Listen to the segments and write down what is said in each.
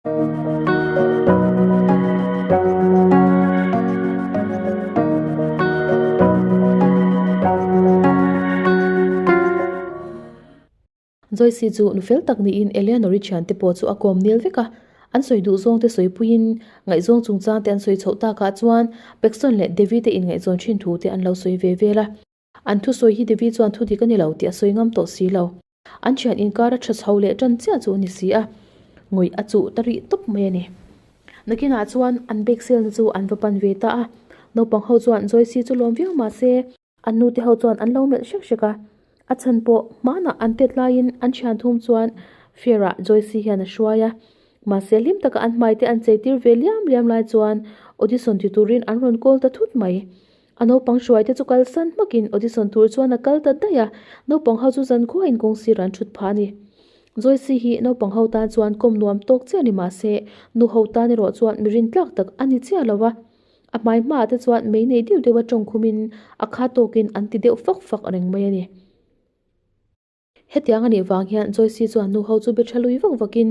Joyce chu nu fel tak niin Eleanor-i thiante pawh chu a kawm nil vek a, an sawi duh zawng te sawi puiin ngaihzawng chungchang te an sawi chhoh takah chuan Paxton leh Devi te inngaihzawn thin thu te an lo sawi ve vel a. An thusawi hi Devi chuan thu dik a ni lo tih a sawi ngam tawh si lo. An thian inkar a tha chho leh tan chiah chu a ni si a, ngawih a chuh ta rih tawp mai a ni. Nakinah chuan an bag selna chu an va pan ve ta a, naupang ho chuan Joyce chu lawm viau mah se, an nute ho chuan an lo melh hrek hrek a, a chhan pawh hmanah an tet laiin an thian thum chuan fair-ah Joyce hian a hruai a, mahse hlim taka an hmai te an chei tir ve liam liam lai chuan audition ti turin an rawn call ta thut mai. A naupang hruaite chu kalsan hmakin audition tur chuan a kal ta daih a, naupang ho chu zankhuain kawng sir an thut phah a ni. Joyce hi naupang ho tan chuan kawm nuam tawk chiah ni mah se, nu ho tan erawh chuan mi rintlak tak a ni chiah lo a. A hmai hmaah te chuan mei nei deuh deuh a tawng khumin a kha tawkin an ti deuh fak fak reng mai a ni. Hetiang a nih vang hian Joyce chuan nu ho chu be tha lui vak vakin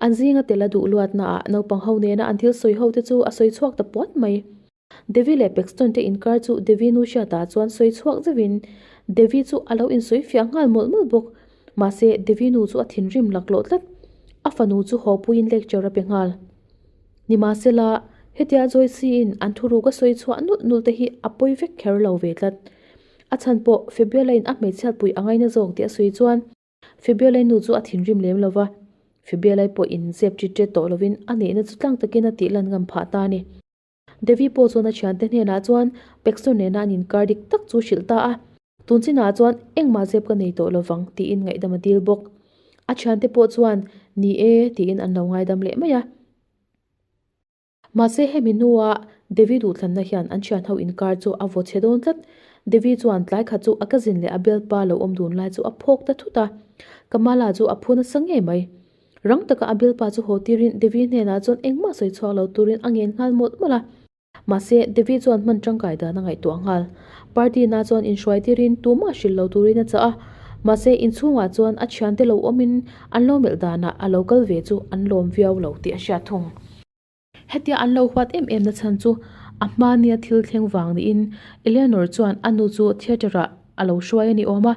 an zinga tel a duh luatnaah naupang ho nena an thil sawi ho te chu a sawi chhuak ta puat mai. Devi leh Paxton te inkar chu Devi nu hriatah chuan sawi chhuak zeuhin Devi chu a lo insawi fiah nghal mawlh mawlh bawk. Mahse Devi nu chu a thinrim laklawh tlat. A fanu chu haw puiin lecture a pe nghal. Nimahsela, hetia Joyce-in an thuruk a sawi chhuah nulh nulh te hi a pawi vek kher lo ve tlat. A chhan pawh Fabiola-in a hmeichhiat pui a ngaina zawk tih a sawi chuan Fabiola-i nu chu a thinrim lem lo va, Fabiola-i pawh in zep ṭit ṭet tawh lovin a neihna chu tlang takin a tih lan ngam phah ta a ni. Devi pawh chuan a thiante hnenah chuan Paxton nena an inkar dik tak chu hrilh ta a, tun chinah chuan engmah zep ka nei tawh lovang tiin ngaihdam a dil bawk. A thiante pawh chuan ni e tiin an lo ngaidam leh mai a. Mahse hemi hnua Devi duhthlanna hian an thian ho inkar chu a vaw chhe dawn tlat. Devi chuan tlai khat chu a cousin leh a bialpa lo awm dun lai chu a phawk ta thut a. Kamala chu a phu nasa ngei mai. Rang taka a bialpa chu haw tirin Devi hnenah chuan engmah sawi chhuak lo turin a ngen nghal mawlh mawlh a. Mahse Devi chuan hman tangkai dan a ngaihtuah nghal. Party na chuan inhruai tirin tumah hrilh lo turin a chah a. Mahse inchhungah chuan a thiante lo awmin an lo melh danah a lo kal ve chu an lawm viau lo tih a hriat thung. Hetia an lo huat em em na chhan chu a hmania thil thleng vang niin Eleanor chuan a nu chu theatre ah a lo hruai a ni awm a.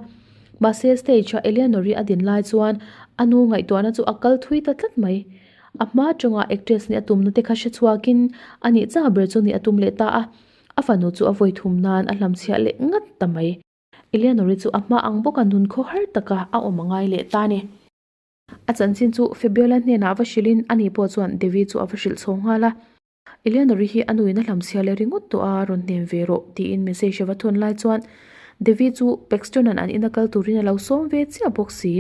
Mahse stage a Eleanor-i a din lai chuan a nu ngaihtuahna chu a kal thui ta tlat mai. A hma atanga actress nih a tumna te kha hre chhuakin a nih chak ber chu nih a tum leh ta a, a fanu chu a vawi thum nan a hlamchhiah leh ngat ta mai. Eleanor-i chu a hma ang bawka nun khaw har taka a awm a ngai leh ta a ni. A chanchin chu Fabiola hnenah va hrilhin ani pawh chuan Devi chu a va hrilh chho nghal a. Eleanor-i hi a nuin a hlamchhia leh ringawt tawh a, rawn hnem ve rawh tiin message a va thawn lai chuan Devi chu Paxton-a'n an ina kal turin a lo sawm ve chiah bawk si.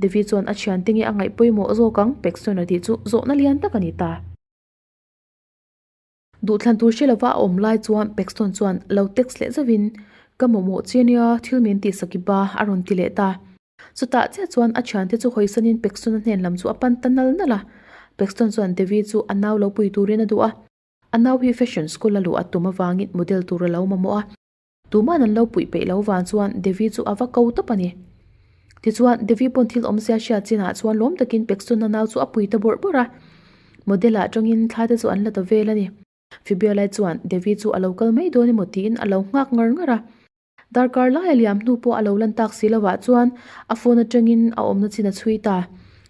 Devi chuan a thiante nge a ngaih pawimawh zawk ang Paxton-a tih chu zawhna lian tak a ni ta. Duhthlan tur hre lova a awm lai chuan Paxton chuan lo text leh zauhin, Ka mamawh che nia, thil min tihsak i ba, a rawn ti leh ta. Chutah chiah chuan a thiante chu hawisanin Paxton-a hnen lam chu a pan ta nal nal a. Paxton chuan Devi chu a nau lo pui turin a duh a. A nau hi fashion school a luh a tum avangin model tur a lo mamawh a. Tuman an lo puih peih lo vang chuan Devi chu a va ko tawp a ni. Tichuan, Devi pawn thil awmzia hriat chinah chuan lawm takin Paxton-a nau chu a pui ta bawrh bawrh a. Model ah tangin thla te chu an la ta vel a ni. Fibiolai chuan Devi chu a lo kal mai dawn emaw tiin a lo nghak ngar ngar a. Darkar laia liam hnu pawh a lo lan tak si lovah chuan a phone atangin a awmna chin a chhui ta.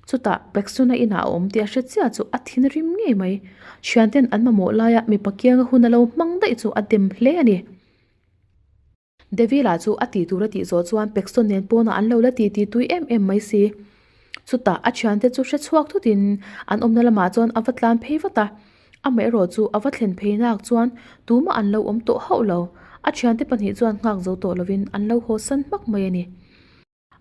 Chutah Paxton-a inah a awm tih a hre chiah chu a thin rim ngei mai. Thianten an mamawh laia mipa kianga hun a lo hmang daih chu a dem hle a ni. Devi lah chu a tih tur a tih zawh chuan Paxton nen pawnah an lo la ti ti tui em em mai si. Chutah a thiante chu hre chhuak thutin an awmna lamah chuan a va tlan phei vat a. Amaherawh chu a va thlen phei nak chuan tumah an lo awm tawh hauh lo. A thiante pahnih chuan nghak zo tawh lovin an lo haw san hmak mai a ni.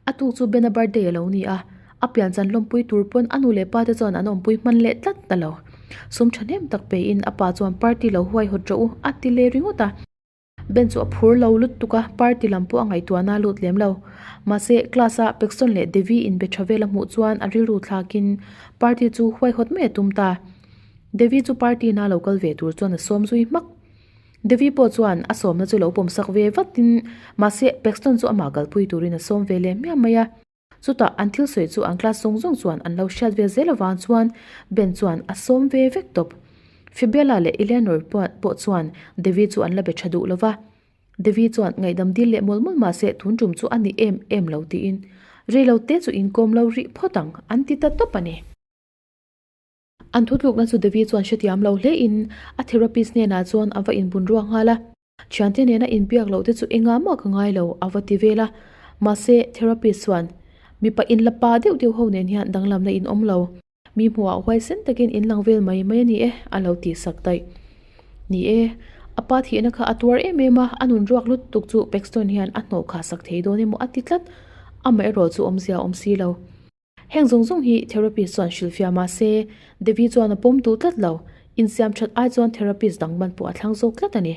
A tuk chu Bena birthday a lo ni a, a pianchhan lawmpui tur pawn a nu leh pa te chuan an awmpui hman leh tlat ta lo. Sum thahnem tak peiin a pa chuan party lo huaihawt rawh u a ti leh ringawt a. Ben chu a phur lo lutuk a, party lam pawh a ngaihtuahna a lut lem lo. Mahse, class a Paxton leh Devi inbe tha vel a hmuh chuan a rilru thlakin party chu huaihawt mai a tum ta. Devi chu party na lo kal ve tur chuan a sawm zui hmak. Devi pawh chuan a sawmna chu lo pawmsak ve vatin mahse Paxton chu amah kalpui turin a sawm ve leh miam mai a. Chutah an thil sawi chu an class zawng zawng chuan an lo hriat ve zel avang chuan Ben chuan a sawm ve vek tawp. Fibella leh Eleanor pawh chuan Devi chu an la be tha duh lo va. Devi chuan ngaihdam dil leh mawlh mawlh mahse tun tum chu a ni em em lo tiin rei lo te chu inkawm lo rih phawt ang an ti ta tawp a ni. An thutlukna chu Devi chuan hrethiam lo hle in a therapist hnenah chuan a va inbun ruak nghal a. Thiante nena inbiak loh te chu engah mah ka ngai lo a va ti vel a. Mahse therapist chuan mipa inla pa deuh deuh ho nen hian danglamna in awm lo. Mi hmuhah huaisen takin in lang vel mai mai a ni e, a lo tih sak daih. Ni e, a pa thihna kha a tuar em em a, a nun ruak lutuk chu Paxton hian a hnawh khah sak thei dawn emaw a ti tlat. Amaherawh chu awmzia a awm si lo. Heng zawng zawng hi therapist chuan hrilhfiah mah se, Devi chuan a pawm duh tlat lo. Insiam that ai chuan therapist dang man pawh a thlang zawk tlat a ni.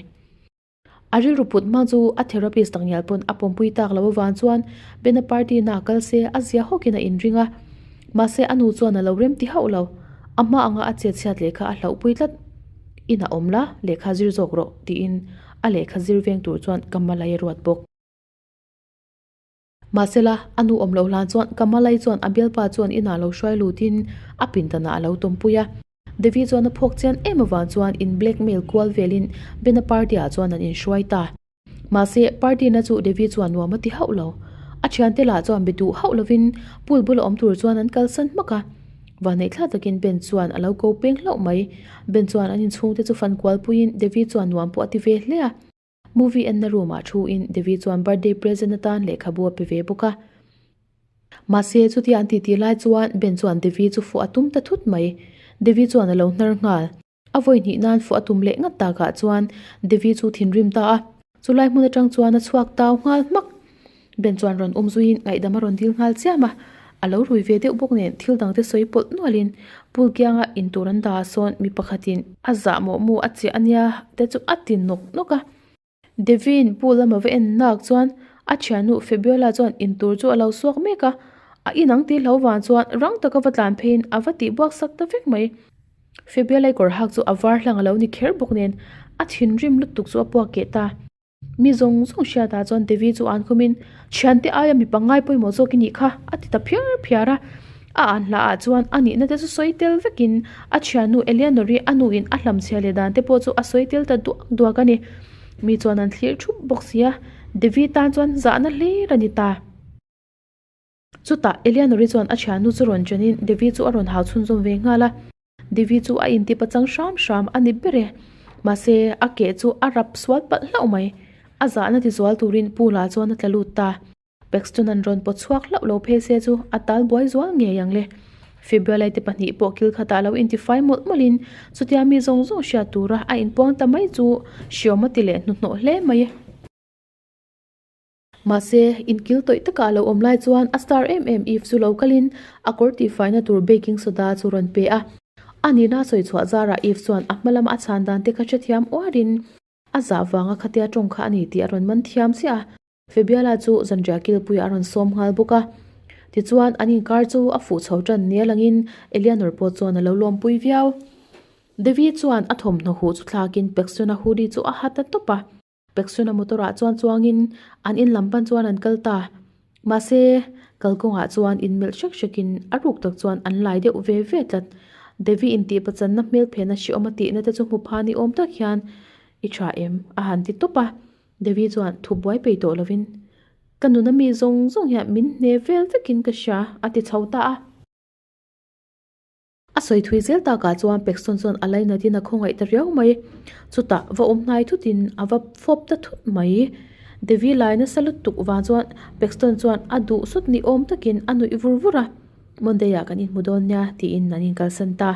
A rilru put hma chu a therapist takngial pawn a pawmpui tak lo avang chuan Bena party na kal se a zia hawkin a inring a. Mahse a nu chuan a lo rem ti hauh lo. A hma anga a chet chhiat lehkha a hlauhpui tlat. Inah awm la, lehkha zir zawk rawh tiin a lehkha zir veng tur chuan Kamalai a ruat bawk. Mahsela, a nu awm loh hlan chuan Kamalai chuan a bialpa chuan inah lo hruai lutin a pindanah a lo tawmpui a. Devi chuan a phawk chian em avang chuan in blackmail kual velin Bena party ah chuan an inhruai ta. Mahse, party na chu Devi chuan nuam a ti hauh lo. A thiante lah chuan be duh hauh lovin pool bula awm tur chuan an kalsan hmak a. Vanneih thla takin Ben chuan a lo ko peng hlauh mai. Ben chuan an inchhungte chu fan kual puiin Devi chuan nuam pawh a ti ve hle a. Movie enna room ah thu in Devi chuan birthday present atan lehkhabu a pe ve bawk a. Mahse chutia an titi lai chuan Ben chuan Devi chu fuh a tum ta thut mai. Devi chuan a lo hnar nghal. A vawi hnih nan fuh a tum leh ngat takah chuan Devi chu thinrim ta a. Chulai hmun atang chuan a chhuak tau nghal hmak. Ben chuan rawn awm zuiin ngaihdam a rawn dil nghal chiam a, a lo rui ve deuh bawk nen thil dangte sawi pawlh nualin pool kianga in tur an dah ah sawn mi pakhatin a zah mawh mu a chiah ania te chu a ti nawk nawk a. Devin pool lama va en nak chuan a thiannu Fabiola chuan in tur chu a lo suak mek a, a inang tih hlo vang chuan rang taka va tlan pheiin a va tih buak sak ta vek mai. Fabiola-i kawr hak chu a var hlang a lo ni kher bawk nen a thinrim lutuk chu a puak keh ta. Mi zawng zawng hriatah chuan Devi chu an khumin, Thiante aia mi pangngai pawimawh zawk i nih kha, a ti ta phiar phiar a. A an hlaah chuan a nihna te chu sawi tel vekin a thiannu Eleanor-i a nuin a hlamchhia leh dan te pawh chu a sawi tel ta duak duak a ni. Mi chuan an thlir thup bawk si a, Devi tan chuan zahna hlir a ni ta. Chutah Eleanor-i chuan a thiannu chu rawn chenin Devi chu a rawn hau chhunzawm ve nghal a. Devi chu a inti pachang hram hram a ni ber e. Mahse, a keh chu a rap sual palh hlauh mai. A zahna ti zual turin pool ah chuan a tla lut ta. Paxton an rawn pawt chhuak hlauh lo phei se chu a tal buai zual ngei ang le. February te pahnih pawh kil khatah lo intifai mawlh mawlhin chutia mi zawng zawng hriat tura a inpuang ta mai chu hriawm a ti leh hnuhnawh hle mai. Mahse, inkil tawih takah a lo awm lai chuan a star em em Eve chu lo kalin a kawr tihfaina tur baking soda chu rawn pe a. A nihna sawi chhuah zarah Eve chuan a hma lama a chhan dan te kha hrethiam uarin a zah vanga khatia tawng kha a ni tih a rawn man thiam chiah a. Fabiola chu zanriah kilpuiah a rawn sawm nghal bawk a. Tichuan, an inkar chu a fuh chho tan nia langin Eleanor pawh chuan a lo lawmpui viau. Devi chuan a thawmhnaw huh chu thlakin Paxton-a hoodie chu a ha ta tawp a. Paxton-a motor ah chuan chuangin an in lam pan chuan an kal ta. Mahse, kalkawngah chuan in melh hrek hrekin a ruk tak chuan an lai deuh ve ve tlat. Devi intih pachanna hmel phena hreawm a tihna te chu hmu pha ni awm tak hian i tha em? a han ti tawp a. Devi chuan thu buai pei tawh lovin, Ka nuna mi zawng zawng hian min hne vel vekin ka hria a ti chho ta a. A sawi thui zel takah chuan Paxton chuan a lainatin a khawngaih ta riau mai. Chutah va awm hnai thutin a va fawp ta thut mai. Devi lai nasa lutuk vang chuan Paxton chuan a duh sawt ni awm takin a nuih vur vur a, Monday ah kan inhmu dawn nia tiin an inkalsan ta.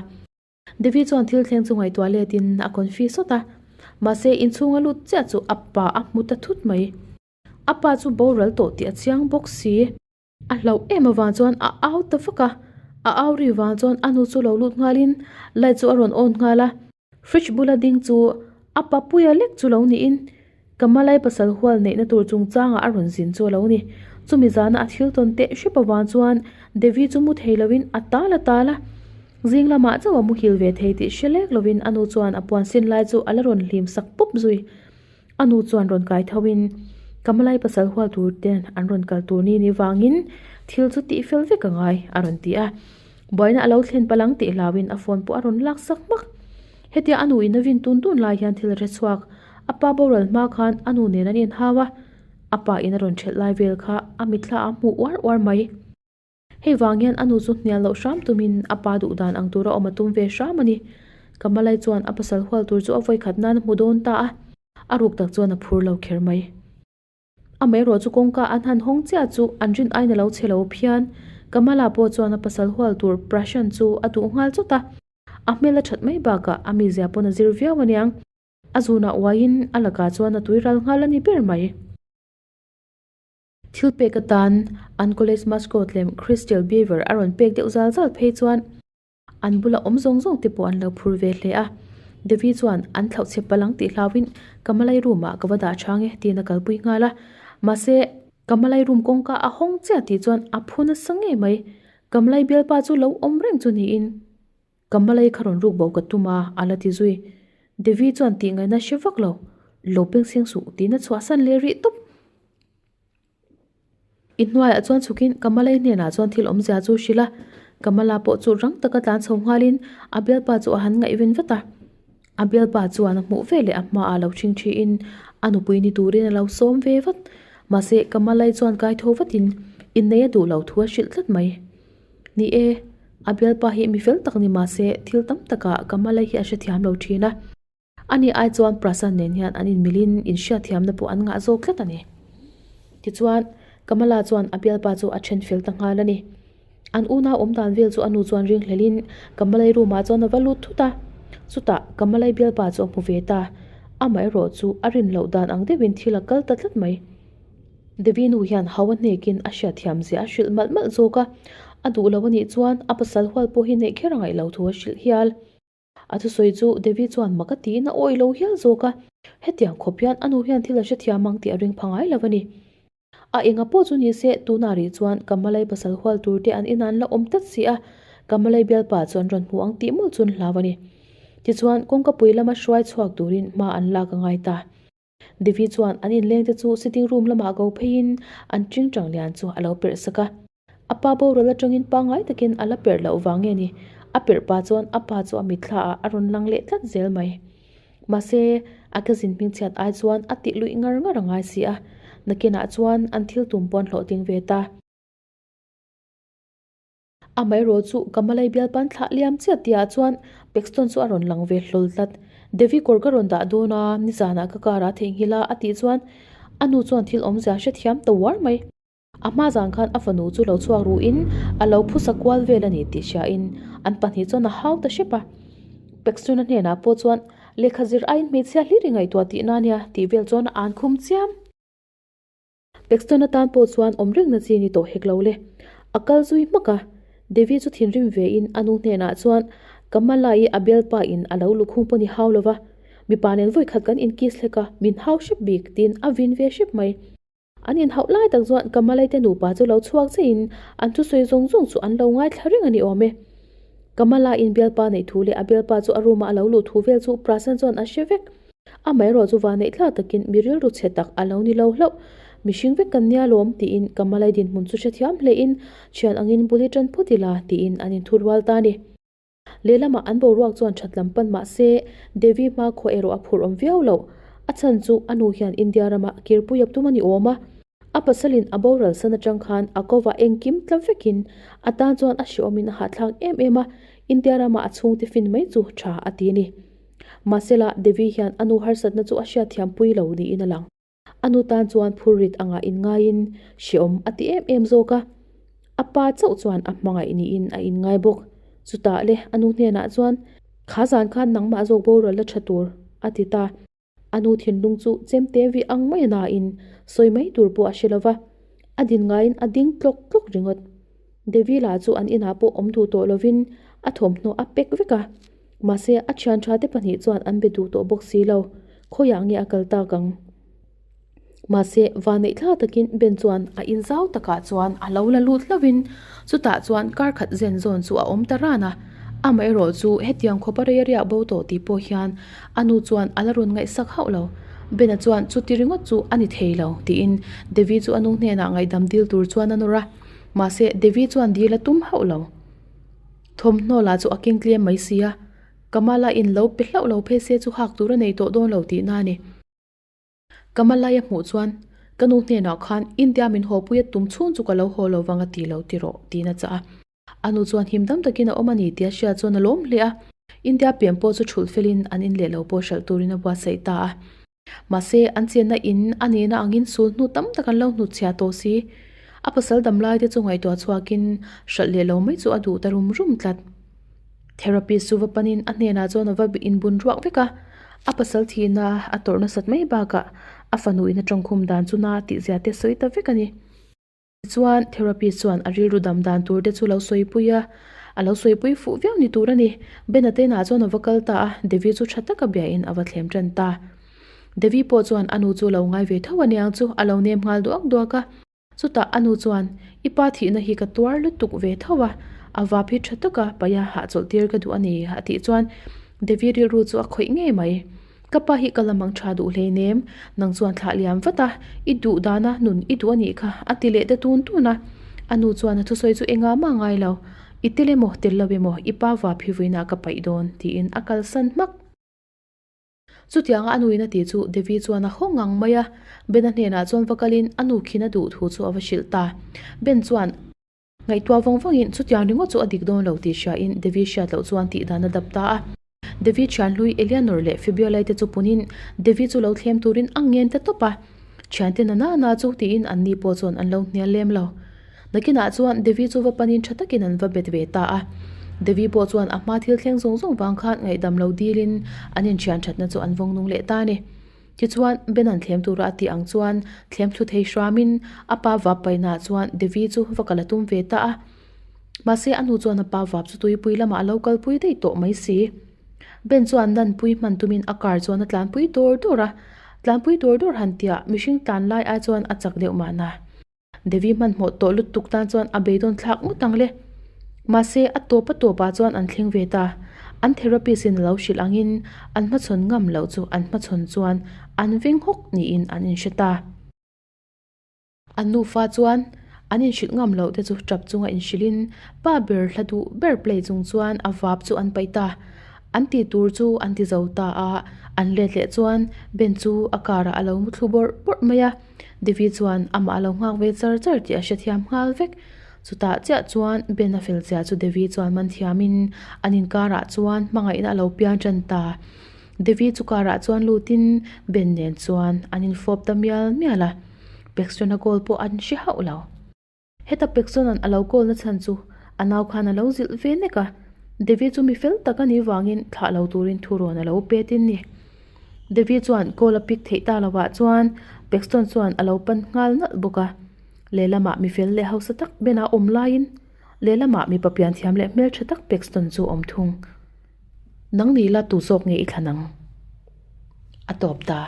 Devi chuan thil thleng chu ngaihtuah letin a confi sawt a, mahse inchhunga lut chiah chu a pa a hmu ta thut mai. A pa chu boral tawh tih a chiang bawk si. A hlauh em avang chuan a au ta vak a, a au ri vang chuan a nu chu lo lut nghalin light chu a rawn on nghal a, fridge bula ding chu a papuia lek chu lo niin Kamalai pasal hual neihna tur chungchangah a rawn zin chu a lo ni. Chumi zana a thil tawn teh hrep avang chuan Devi chu mu thei lovin a tal a tal a, zing lamah chauh a muhil ve thei tih hre lek lovin a nu chuan a puan sin lai chu a la rawn hlim sak pup zui. A nu chuan rawn kai tho in Kamalai pasal hual tur ten an rawn kal tur ni ni vangin Thil chu tih fel vek a ngai, a rawn ti a. Buaina a lo thlen palh ang tih hlauin a phone pawh a rawn lak sak hmak. Hetia a nu in a vin tun tun lai hian thil a hre chhuak. A pa boral hma khan a nu nen an inhau a, a pa in a rawn ṭhelh lai vel kha a mitthla a hmuh uar uar mai. Hei vang hian a nu chu hnial loh hram tumin a pa duh dan ang tura awm a tum ve hram a ni. Kamalai chuan a pasal hual tur chu a vawikhat nan a hmu dawn ta a, a ruk tak chuan a phur lo kher mai. Amaherawh chu kawngka an han hawng chiah chu an rin aiin a lo che lo phian. Kamala pawh chuan a pasal hual tur Prashant chu a duh nghal chawt a, a hmel a that mai bakah a mizia pawn a zir viau aniang. A zunah uaiin a lakah chuan a tui ral nghal a ni ber mai. Thil pek atan an college mascot lem Crystal Beaver a rawn pek deuh zal zal phei chuan an bula awm zawng zawng te pawh an lo phur ve hle a. Devi chuan an thlauh chhe palh ang tih hlauhin Kamalai room ah ka va dah chang e tiin a kalpui nghal a. Mahse, Kamalai room kawngka a hawng chiah tih chuan a phu nasa ngei mai. Kamalai bialpa chu lo awm reng chu niin Kamalai kha rawn ruk bo ka tum a, a la ti zui. Devi chuan tih ngaihna hre vak lo, lo peng seng suh tiin a chhuahsan leh rih tawp. Inhnuaiah chuan chhukin Kamalai hnenah chuan thil awmzia chu hrilh a, Kamala pawh chu rang taka tlan chho nghalin a bialpa chu a han ngaihven vat a. A bialpa chuan a hmuh veleh a hmaah lo ṭhing ṭhiin a nupui ni turin a lo sawm ve vat. Mahse, Kamalai chuan kai tho vatin innei a duh lo thu a hrilh tlat mai. Ni e, a bialpa hi mi fel tak ni mahse thil tam takah Kamalai hi a hrethiam lo ṭhin a. Ani ai chuan Prasad nen hian an inmilin inhriatthiamna pawh an ngah zawk tlat a ni. Tichuan, Kamala chuan a bialpa chu a then fel ta nghal a ni. An unau awm dan vel chu a nu chuan ringhlelin Kamalai room ah chuan a va lut thut a. Chutah Kamalai bialpa chu a hmu ve ta. Amaherawh chu a rin loh dan ang deuhin thil a kal ta tlat mai. Devi nu hian hau a hnekin a hriatthiam zia a hrilh malh malh zawk a. A duh lo a nih chuan a pasal hual pawh hi neih kher a ngaih lo thu a hrilh hial. A thusawi chu Devi chuan mak a tiin a awih lo hial zawk a, hetiang khawp hian a nu hian thil a hrethiam ang tih a ring pha ngai lo a ni. A enga pawh chu ni se, tunah rih chuan Kamalai pasal hual tur te an inah an la awm tlat si a, Kamalai bialpa chu an rawn hmu ang tih mawlh chu an hlau a ni. Tichuan, kawngkapui lama hruai chhuak turin hma an lak a ngai ta. Devi chuan an inleng te chu sitting room lamah ko pheiin an tingtang lian chu a lo perh sak a. A pa boral atangin pangngai takin a la perh loh vang nge ni, a perh pa chuan a pa chu a mitthla ah a rawn lang leh tlat zel mai. Mahse, a cousin hmingchhiat ai chuan a tih luih ngar ngar a ngai si a, nakinah chuan an thil tum pawn hlawhtling ve ta. Amaherawh chu Kamalai bialpan thlah liam chiah tihah chuan Paxton chu a rawn lang ve hlawl tlat. Devi kawr ka rawn dah dawn a, nizanah ka car ah theihnghilh a a tih chuan a nu chuan thil awmzia hrethiam ta uar mai. A hma zan khan a fanu chu lo chhuak ruhin a lo phusa kual vel a ni tih hriain an pahnih chuan a hau ta hrep a. Paxton-a hnenah pawh chuan lehkha zir aiin hmeichhia hlir i ngaihtuah tihna ania tih vel chuan a an khum chiam. Paxton atan pawh chuan awm rengna chi ni tawh hek lo le. A kal zui hmak a, Devi chu thinrim ve in a nu hnenah chuan Kamala-i a bialpa in a lo lukhung pawh ni hau lo va, mipa nen vawi khat kan inkiss hlek a, min hau hrep bik tiin a vin ve hrep mai. An inhauh lai tak chuan Kamalai te nupa chu lo chhuak chiah in an thusawi zawng zawng chu an lo ngaithla reng a ni awm e. Kamala in bialpa neih thu leh a bialpa chu a room ah a lo luh thu vel chu Prasan chuan a hre vek. Amaherawh chu vanneih thlak takin mi rilru chhe tak a lo ni lo hlauh. Mihring vek kan nia lawm tiin Kamalai dinhmun chu hrethiam hlein thian angin bul hi tan phawt ila tiin an inthurual ta a ni. Lehlamah an boruak chuan that lam pan mah se Devi hmakhua erawh a phurh awm viau loh. A chhan chu a nu hian India rama kirpui a tum a ni awm a. A pasalin a boral san atang khan a kovah engkim tla vekin a tan chuan a hreawmin a hahthlak em em a, India rama a chhungte fin mai chu tha a ti a ni. Mahsela, Devi hian a nu harsatna chu a hriatthiampui lo niin a lang. A nu tan chuan phurrit angah inngaiin hreawm a ti em em zawk a, a pa chauh chuan a hmangaih niin a inngai bawk. Chutah le a nu hnenah chuan, Kha zan khan nangmah zawk boral la tha tur, a ti ta. A nu thinlung chu chemte vi ang mai a nain sawi mai tur pawh a hre lo va, a din ngaiin a ding tlawk tlawk ringawt. Devi lah chu an inah pawh awm duh tawh lovin a thawmhnaw a pek vek a, mahse a thian tha te pahnih chuan an be duh tawh bawk si lo, khawiah nge a kal tak ang? Mahse vanneih thla takin Ben chuan a in zau takah chuan a lo la lut hlauhin chutah chuan kar khat zen zawn chu a awm ta ran a. Amaherawh chu hetiang khawpa rei a riah bo tawh tih pawh hian a nu chuan a la rawn ngaihsak hauh lo. Ben-a chuan chuti ringawt chu a ni thei lo tiin Devi chu a nu hnenah ngaihdam dil tur chuan a nawr a. Mahse, Devi chuan dil a tum hauh lo. Thawmhnaw lah chu a keng tlem mai si a, Kamala in lo pe hlauh lo phei se chu hak tur a nei tawh dawn lo tihna a ni. Kamalai a hmuh chuan, Ka nu hnenah khan India min haw pui a tum chhung chu ka lo haw lo vang a ti lo ti rawh, tiin a chah a. A nu chuan him dam takin a awm a ni tih a hriat chuan a lawm hle a. India pian pawh chu thulh felin an in leh lo pawh hralh turin a buatsaih ta a. Mahse, an chenna in a nihna angin sul hnu tam tak an lo hnutchhiah tawh si. A pasal dam lai te chu ngaihtuah chhuakin hralh leh lo mai chu a duh ta rum rum tlat. Therapist chu va panin a hnenah chuan a va inbun ruak vek a. A pasal thihna a tawrh nasat mai bakah a fanu in a tawngkhum dan chu na tihzia te sawi ta vek a ni. Tichuan, therapist chuan a rilru dam dan tur te chu lo sawipui a, a lo sawipui fuh viau ni tur a ni. Ben-a te inah chuan a va kal ta a, Devi chu tha taka biain a va thlem tan ta. Devi pawh chuan a nu chu lo ngai ve tho aniang chu a lo nem nghal duak duak a. Chutah a nu chuan, I pa thihna hi ka tuar lutuk ve tho a, a vap hi tha taka paia hahchawlh tir ka duh a ni, a tih chuan Devi rilru chu a khawih ngei mai. Ka pa hi ka la mang tha duh hleinem, nang chuan thlah liam vat a, i duh dana nun i duh a nih kha, a ti leh ta tun tun a. A nu chuan a thusawi chu engah mah ngai lo, I tel emaw tel lo emaw, i pa vap hi vawiinah ka paih dawn, tiin a kalsan hmak. Chutianga a nuin a tih chu Devi chuan a haw ngang mai a, Ben-a hnenah chuan va kalin a nu khin a duh thu chu a va hrilh ta. Ben chuan. Ngaihtuah vawng vawngin chutiang ringawt chu a dik dawn lo tih hriain Devi hriat loh chuan tih dan a dap ta a. Devi thian hlui Eleanor leh Fabiola te chu punin Devi chu lo thlem turin a ngen ta tawp a. Thiante na na na chu tiin an ni pawh chuan an lo hnial lem lo. Nakinah chuan Devi chu va panin tha takin an va bet ve ta a. Devi pawh chuan a hma thil thleng zawng zawng vang khan ngaihdam lo dilin an inthian thatna chu an vawng nung leh ta a ni. Tichuan, Ben an thlem tura a tih ang chuan thlem thlu thei hramin a pa vap paihnaah chuan Devi chu va kal a tum ve ta a. Mahse, a nu chuan a pa vap chu tuipui lamah a lo kalpui daih tawh mai si. Ben chuan nanpui hman tumin a car chuan a tlanpui dawr dawr a, tlanpui dawr dawr han tiah mihring tlan lai ai chuan a chak deuh mahna. Devi hmanhmawh tawh lutuk tan chuan a beidawn thlak ngawt ang le. Mahse, a tawp a tawpah chuan an thleng ve ta. An therapist in a lo hrilh angin an hmachhawn ngam loh chu an hmachhawn chuan an veng hawk niin an inhre ta. An nufa chuan an inhrilh ngam loh te chu tap chunga inhrilhin pa ber hla duh ber play chung chuan a vap chu an paih ta. An tih tur chu an ti zo ta a, an let leh chuan Ben chu a car ah a lo mu thlu bawrh bawrh mai a. Devi chuan amah a lo nghak ve char char tih a hrethiam nghal vek. Chutah chiah chuan Ben a fel zia chu Devi chuan man thiamin an inkarah chuan hmangaihna a lo pian tan ta. Devi chu karah chuan lutin Ben nen chuan an infawp ta mial mial a, Paxton-a call pawh an hre hauh lo. Heta Peksona'n a lo call na chhan chu a nau khan a lo zilh ve nek a, Devi chu mi fel tak a nih vangin thlah lo turin thurawn a lo pe tin ni. Devi chuan call a pick theih ta lovah chuan Paxton chuan a lo pan nghal nalh bawk a, lehlamah mi fel leh hausa tak Bena awm laiin lehlamah mipa pianthiam leh hmeltha tak Paxton chu awm thung. Nang ni la tu zawk nge i thlan ang? A tawp ta.